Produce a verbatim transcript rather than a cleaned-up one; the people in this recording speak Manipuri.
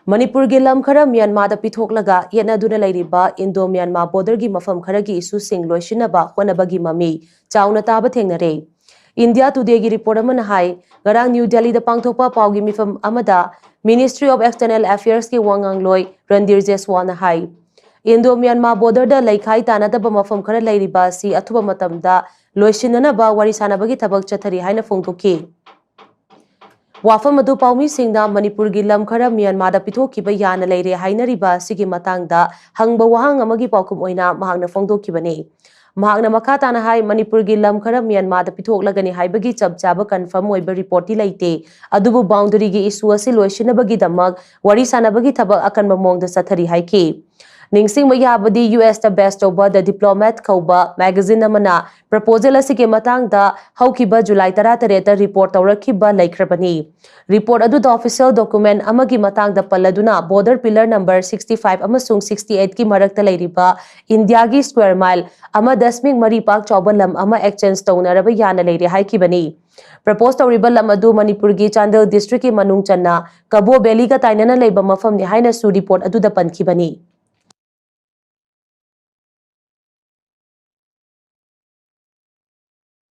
ꯃꯅꯤꯄꯨꯔꯒꯤ ꯂꯝ ꯈꯔ ꯃ꯭ꯌꯥꯟꯃꯥꯔꯗ ꯄꯤꯊꯣꯛꯂꯒ ꯌꯦꯠꯅꯗꯨꯅ ꯂꯩꯔꯤꯕ ꯏꯟꯗꯣ ꯃ꯭ꯌꯥꯟꯃꯥꯔ ꯕꯣꯔꯗꯔꯒꯤ ꯃꯐꯝ ꯈꯔꯒꯤ ꯏꯁꯨꯁꯤꯡ ꯂꯣꯏꯁꯤꯟꯅꯕ ꯍꯣꯠꯅꯕꯒꯤ ꯃꯃꯤ ꯆꯥꯎꯅ ꯇꯥꯕ ꯊꯦꯡꯅꯔꯦ꯫ ꯏꯟꯗꯤꯌꯥ ꯇꯨꯗꯦꯒꯤ ꯔꯤꯄꯣꯔꯠ ꯑꯃꯅ ꯍꯥꯏ, ꯉꯔꯥꯡ ꯅ꯭ꯌꯨ ꯗꯦꯜꯂꯤꯗ ꯄꯥꯡꯊꯣꯛꯄ ꯄꯥꯎꯒꯤ ꯃꯤꯐꯝ ꯑꯃꯗ Ministry of External Affairsꯀꯤ ꯋꯥꯉꯥꯡꯂꯣꯏ ꯔꯟꯙꯤꯔ ꯖꯦꯁ꯭ꯋꯥꯜꯅ ꯍꯥꯏ, ꯏꯟꯗꯣ ꯃ꯭ꯌꯥꯟꯃꯥꯔ ꯕꯣꯔꯗꯔꯗ ꯂꯩꯈꯥꯏ ꯇꯥꯅꯗꯕ ꯃꯐꯝ ꯈꯔ ꯂꯩꯔꯤꯕ ꯑꯁꯤ ꯑꯊꯨꯕ ꯃꯇꯝꯗ ꯂꯣꯏꯁꯤꯟꯅꯅꯕ ꯋꯥꯔꯤ ꯁꯥꯟꯅꯕꯒꯤ ꯊꯕꯛ ꯆꯠꯊꯔꯤ ꯍꯥꯏꯅ ꯐꯣꯡꯗꯣꯛꯈꯤ꯫ ꯋꯥꯐꯝ ꯑꯗꯨ ꯄꯥꯎꯃꯤꯁꯤꯡꯅ ꯃꯅꯤꯄꯨꯔꯒꯤ ꯂꯝ ꯈꯔ ꯃ꯭ꯌꯥꯟꯃꯥꯔꯗ ꯄꯤꯊꯣꯛꯈꯤꯕ ꯌꯥꯅ ꯂꯩꯔꯦ ꯍꯥꯏꯅꯔꯤꯕ ꯑꯁꯤꯒꯤ ꯃꯇꯥꯡꯗ ꯍꯪꯕ ꯋꯥꯍꯪ ꯑꯃꯒꯤ ꯄꯥꯎꯈꯨꯝ ꯑꯣꯏꯅ ꯃꯍꯥꯛꯅ ꯐꯣꯡꯗꯣꯛꯈꯤꯕꯅꯤ꯫ ꯃꯍꯥꯛꯅ ꯃꯈꯥ ꯇꯥꯅ ꯍꯥꯏ, ꯃꯅꯤꯄꯨꯔꯒꯤ ꯂꯝ ꯈꯔ ꯃ꯭ꯌꯥꯟꯃꯥꯔꯗ ꯄꯤꯊꯣꯛꯂꯒꯅꯤ ꯍꯥꯏꯕꯒꯤ ꯆꯞ ꯆꯥꯕ ꯀꯟꯐꯥꯔꯝ ꯑꯣꯏꯕ ꯔꯤꯄꯣꯔꯠꯇꯤ ꯂꯩꯇꯦ, ꯑꯗꯨꯕꯨ ꯕꯥꯎꯟꯗꯔꯤꯒꯤ ꯏꯁꯨ ꯑꯁꯤ ꯂꯣꯏꯁꯤꯟꯅꯕꯒꯤꯗꯃꯛ ꯋꯥꯔꯤ ꯁꯥꯟꯅꯕꯒꯤ ꯊꯕꯛ ꯑꯀꯟꯕ ꯃꯑꯣꯡꯗ ꯆꯠꯊꯔꯤ ꯍꯥꯏꯈꯤ꯫ ꯅꯤꯡꯁꯤꯡꯕ ꯌꯥꯕꯗꯤ, ꯌꯨ ꯑꯦꯁꯇ ꯕꯦꯁ ꯇꯧꯕ The Diplomat ꯀꯧꯕ ꯃꯦꯒꯥꯖꯤꯟ ꯑꯃꯅ ꯄ꯭ꯔꯄꯣꯖꯦꯜ ꯑꯁꯤꯒꯤ ꯃꯇꯥꯡꯗ ꯍꯧꯈꯤꯕ ꯖꯨꯂꯥꯏ ꯇꯔꯥꯇꯔꯦꯠꯇ ꯔꯤꯄꯣꯔꯠ ꯇꯧꯔꯛꯈꯤꯕ ꯂꯩꯈ꯭ꯔꯕꯅꯤ꯫ ꯔꯤꯄꯣꯔꯠ ꯑꯗꯨꯗ ꯑꯣꯐꯤꯁꯤꯌꯦꯜ ꯗꯣꯀꯨꯃꯦꯟ ꯑꯃꯒꯤ ꯃꯇꯥꯡꯗ ꯄꯜꯂꯗꯨꯅ border pillar number sixty five ꯑꯃꯁꯨꯡ sixty eight ꯀꯤ ꯃꯔꯛꯇ ꯂꯩꯔꯤꯕ ꯏꯟꯗꯤꯌꯥꯒꯤ ꯁ꯭ꯀ꯭ꯋꯦꯔ ꯃꯥꯏꯜ ꯑꯃ ꯗꯁꯃꯤꯛ ꯃꯔꯤ ꯄꯥꯛ ꯆꯥꯎꯕ ꯂꯝ ꯑꯃ ꯑꯦꯛꯆꯦꯟꯖ ꯇꯧꯅꯔꯕ ꯌꯥꯅ ꯂꯩꯔꯦ ꯍꯥꯏꯈꯤꯕꯅꯤ꯫ ꯄ꯭ꯔꯄꯣꯖ ꯇꯧꯔꯤꯕ ꯂꯝ ꯑꯗꯨ ꯃꯅꯤꯄꯨꯔꯒꯤ ꯆꯥꯟꯗꯦꯜ ꯗꯤꯁꯇ꯭ꯔꯤꯛꯀꯤ ꯃꯅꯨꯡ ꯆꯟꯅ ꯀꯕꯣ ꯚꯦꯂꯤꯒ ꯇꯥꯏꯅꯅ ꯂꯩꯕ ꯃꯐꯝꯅꯤ ꯍꯥꯏꯅꯁꯨ ꯔꯤꯄꯣꯔꯠ ꯑꯗꯨꯗ ꯄꯟꯈꯤꯕꯅꯤ꯫